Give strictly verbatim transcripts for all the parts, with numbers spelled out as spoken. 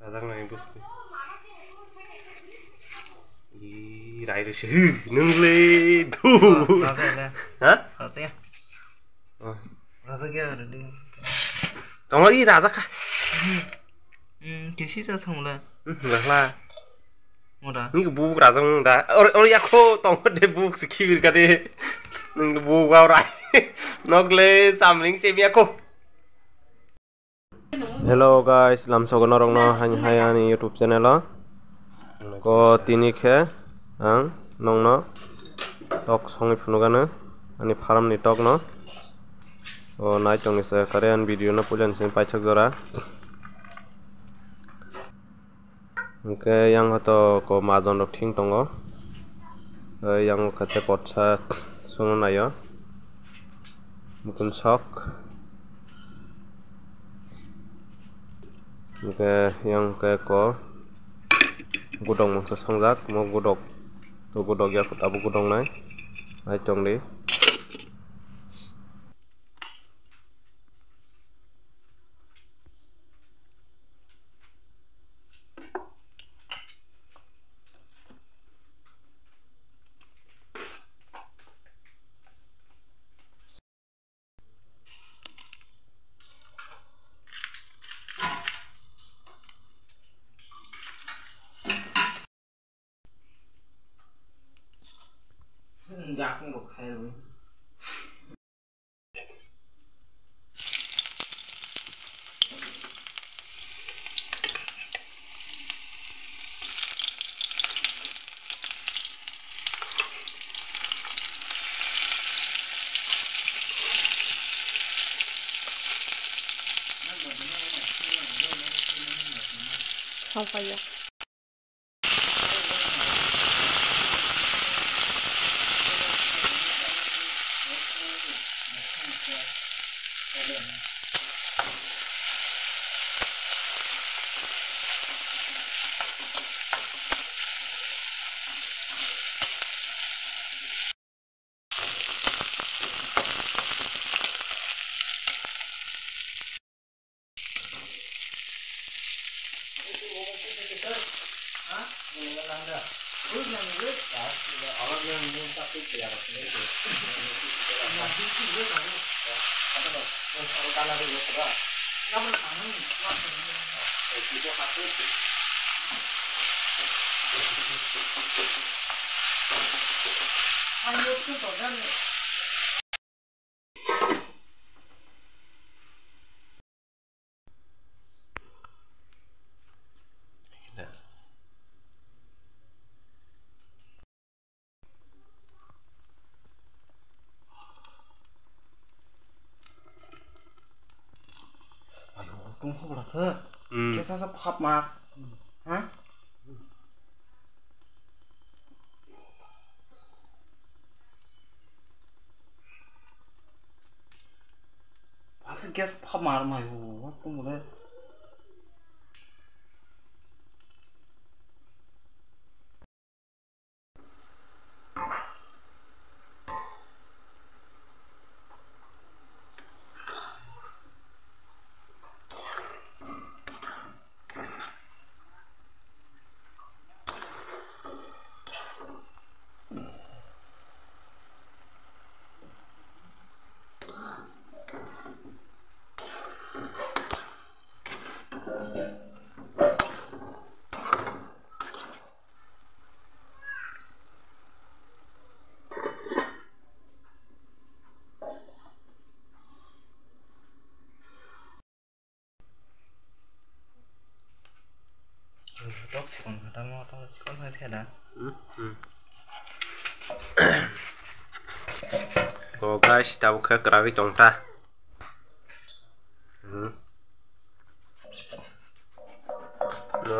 Rajak nai bwsni. Ih, rai rw se. Hih, nwng le, thu. Rajak le. Ha? Rajak ya. Oh. Rajak ya, ready. Tongo, ih, rajak kha. Hmm, kisi sa thangla. Hmm, rajak la. Moda. Ni buk rajak nwng da. Or, or ya kho, tongo de buk se khibir ka de. Nwng buk wa rai. Nok le, samling se ya kho. Hello guys, lamsogo norokno haini hai ani YouTube channel o. Ko tini khe ang nongno tok songwi phunukgano ani farm ni tok no. O nai tongni se kare ani video no puila ni simi paithak jora. Hwnkhe yang hoto ko majon rok thing tongo. Tei yang khe tei kotsa songno naio. Mukun sok. Hwnkhe yang khe ko gudok mangsa songjak, mo gudok to gudok ya abo gudok nai. Nai tongdi. Ayo, tungkha bwlasa. Hmm. Kesa sa phap ma. Ha? Aswk gas pha mar mai o, tong le. Tok sikon kha tamo, tok sikon kha khe da. Hmm, hmm. O guys, tabuk khe kwragwi tong ta. Hmm. No,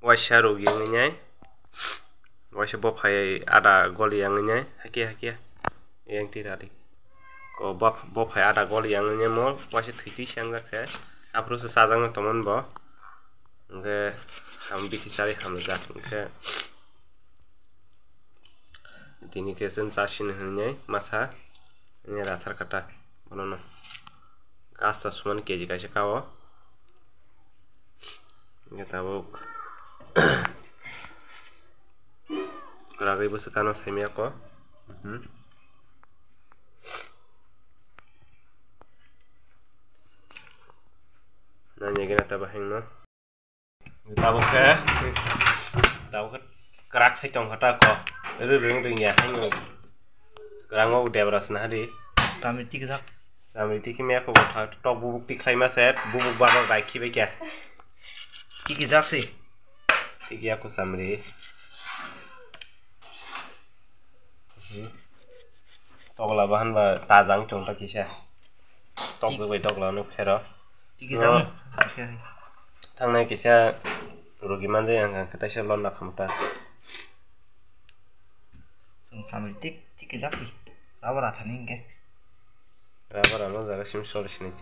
waisa rwgwi wngwi nai. Waisa bophai ada goli yang wngwi nai. Hakhe, hakhe. Yang twi radi. Ko boph-, bophai ada goli yang wngwi nai mo. Waisa thwi twi se wngjak khe. Aphuru se chajakno tongmani bo. Hwnkhe ham bithi chari hamjak. Hwnkhe tini khe chwng chasini hwnwi nai masa. Wngya rathar kata. Bonono. Asta sumani K G kaisa kao. Hwnkhe tabuk kwragwi bwswk ano saimaya kok. Mhm. Nani gana ta bahai no. Tabuk khe, tabuk khe kwrak sai tong kha ta ko. Ri ring ring ya hai no. Kwrango debra sna hari. Samri tikjak. Samri tikhi me ko botha tok bubuk tik khlai ma se bubuk baba bai khi bai kya. Tikjak si. Tik ya ko samri. Tokla bahan ba tajang chong ta kisa. Tok bai tokla no phero. Tikjak. Thangnai kisa rugi manjai ang kha taisa lonna khamta. Song samri tik tik kisa ki. Rubber athani hingke. Rubber ano jaga sim sol sini.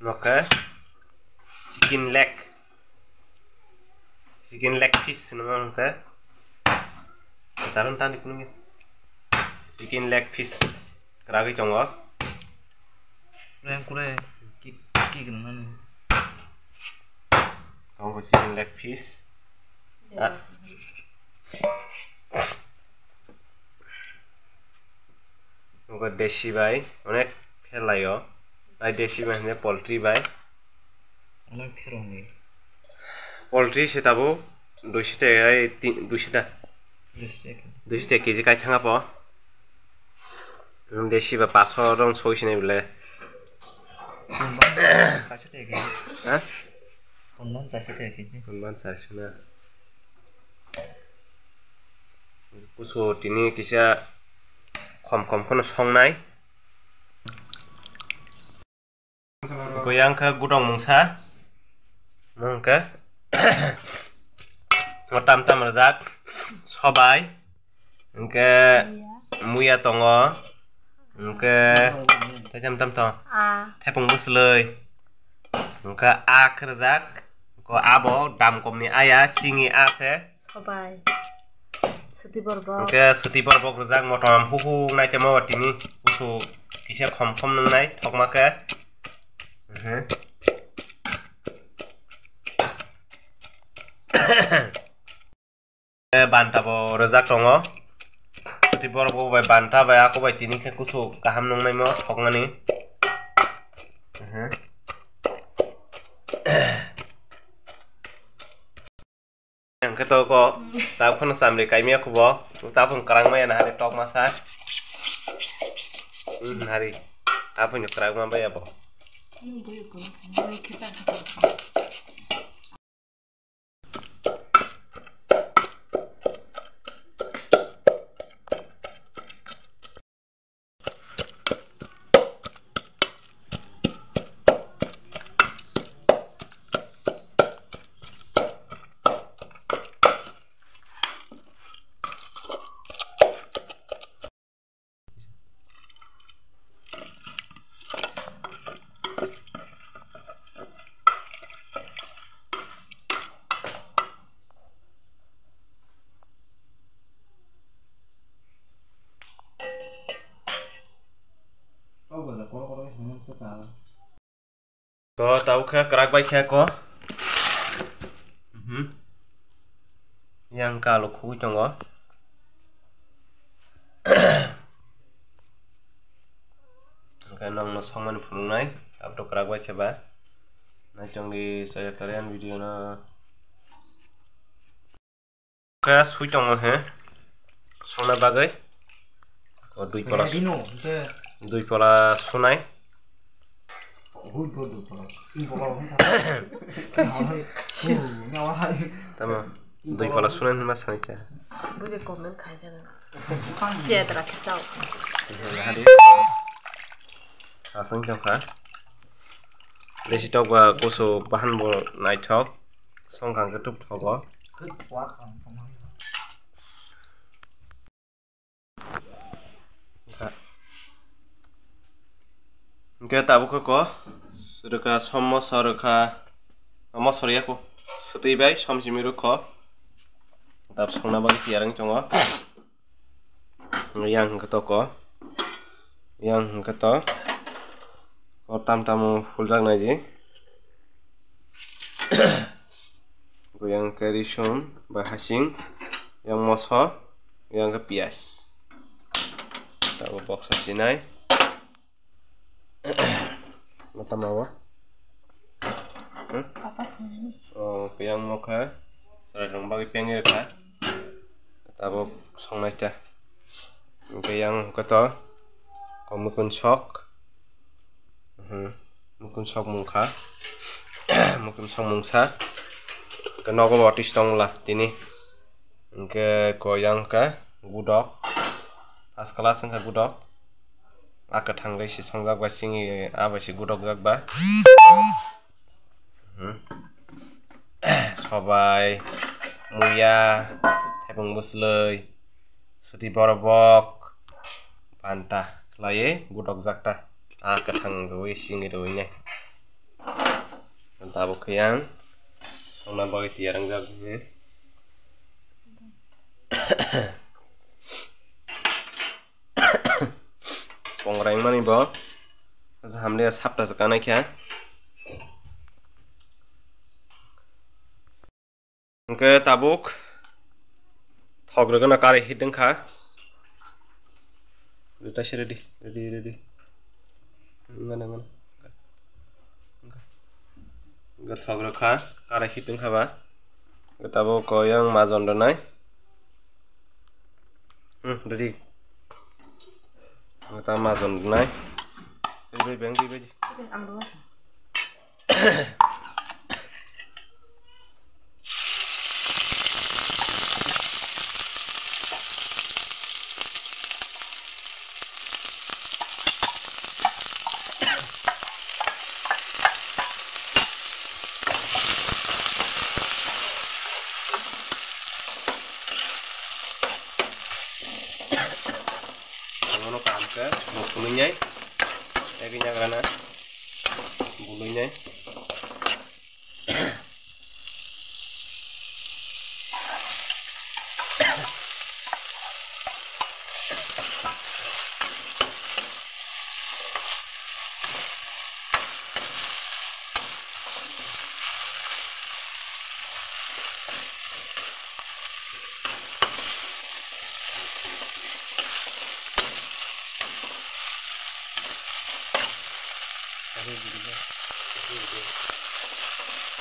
Nokhe chicken leg, chicken leg piece hinwi mano hwnkhe. Kwcharo tani kunu chicken leg piece kwragwi tongo. Rem kure ki ki gwnang nani. Tongo chicken leg piece. Ah. Ogo desi bai onek khe laio. Ai desi bai hwnwi poultry bai. Onek khe rwngni. Poultry se tabuk duiso taka, ai ti-, duiso ta. Duiso taka. Duiso taka K G kai thanga po. Nwng desi ba paso rong soi sinai bole. Hwnba charso taka K G. Ha? Hwnba charso taka K G. Hwnba charso na. Kuso tini kisa khom khom kheno songnai. Goyang khe gudok mungsa. Mungkhe tam tam rwjak sobai. Hwnkhe muya tongo. Hwnkhe tei tam tam tong. A. Thepung bwswlwi. Hwnkhe a khe rwjak. Ko abo dam komni aya chini a khe. Sobai. Suti borbok. Hwnkhe suti borbok rwjak motom huhuk naitemo tini kusu kisa khom khom nwngnai thokma khe. Mhm. Banta bo rwjak tongo. Suti borbok bai banta bai ako bai tini khe kusu kaham nungnaimo thokmani. Mhm. Hwnkhe to ko, tabuk phano chamri kaimia khubo, tabuk kwrang maya na hari tok masa. Hmm, hari, tabuk kwrang ma baya bo. To tabuk khe kwrak bai khe ko. Mhm. Yang kalo khugui tongo. Hwnkhe nokno songmani phunuknai, abo to kwrak bai khe ba. Naichongdi chaya Korean video no. Khe sui tongo he songna bagwi. O dui pola, dui pola sunai. Tamo dui pola sunai hinma sanikha. Bwrwi comment khaijak. Chedra khe sao. Aswng tongkha. Besi tok ba kusu bahan bo naithok. Songkha hwnkhe tubthogo. Hwnkhe tabuk khe ko rwkha som moso rwkha, moso rwya ko swtwi bai som simi rwkho. Tab songna bagwi tiyar wng tongo. Yang hwnkhe to ko. Yang hwnkhe to. Ko tam tamo fuljak nai di. Ko yang khe risum bai hasing. Yang moso. Yang khe piyaj. Tabuk boksa sinai. Mata mawa. Hmm? Papa songni. Oh, piyang mokha. Sarai rong bagwi piyang rikha. Tabuk songnai ta. Hwnkhe yang hwnkhe to. Ko mukun sok. Hmm. Mukun sok mungkha. Mukun sok mungsa. Ke nogo bo twi tongla tini. Hwnkhe ko yang khe gudok. First class wngkha gudok. A kwthang bai se songjak bai singwi, a bai se gudokjak ba. Hmm. Sobai, muya, thaipung bwslwi, swtwi borobok, panta khlaiwi gudokjak ta. A kwthang rwui singwi rwui nai. Tabuk khe yang songna bagwi tiyar wngjak. Kongra wngmani bo. Hamle sapta se kanai kha. Hwnkhe tabuk thok rwgwna karwi hit wngkha. Rwtaise ready, ready, ready. Wngkha, wngkha. Hwnkhe thok rwkha, karwi hit wngkha ba. Hwnkhe tabuk ko yang majon rwnai. Hmm, ready. Hwnkhe ta majon rwnai. Ready, beng, ready, ready. Ang bono kaham khe bo phunui nai, egi nyagra na bului nai.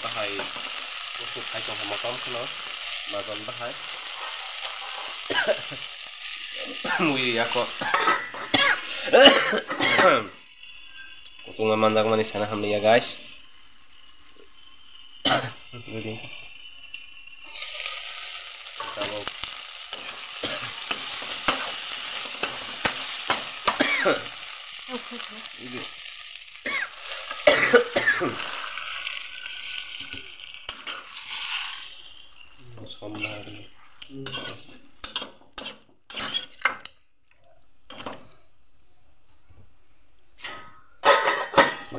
Bahai kusuk khai tongkha motom kheno majon bahai. Mui yako. Kuchungo manjakmani sana hamliya, guys. Tabuk. Sombar.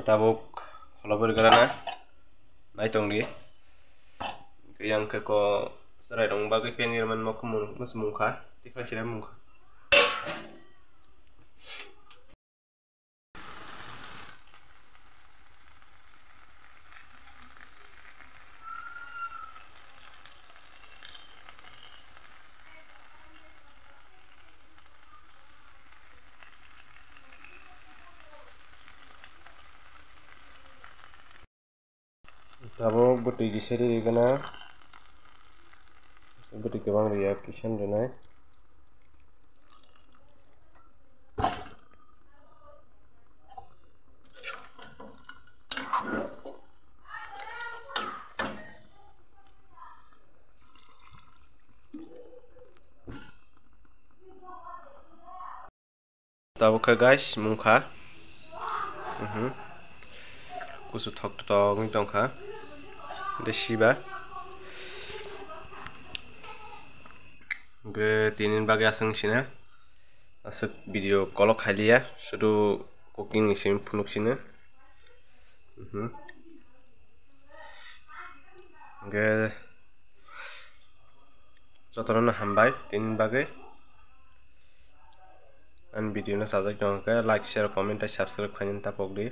Tabuk holobwi rwgwlana naitongdi. Yang khe ko chwrairokni bagwi pengwi rwmani mokhe mung-, mwswmung kha, tikhlai chwrai mung kha. Tabuk bwtwi kisa ri rwgwna. Bwtwi kwbang rwya, kisa wng rwnai. Tabuk khe guys, mungkha. Mhm. Kusu thok thok wngwi tongkha. Desiba. Hwnkhe tini bagwi aswk sina. Aswk video kolok khailiya. Sudu cooking ni sim phunuk sino. Mhm. Hwnkhe jotono hambai tini bagwi. Ani video no sajak tong khe like, share, comment tei subscribe khainani tapok di.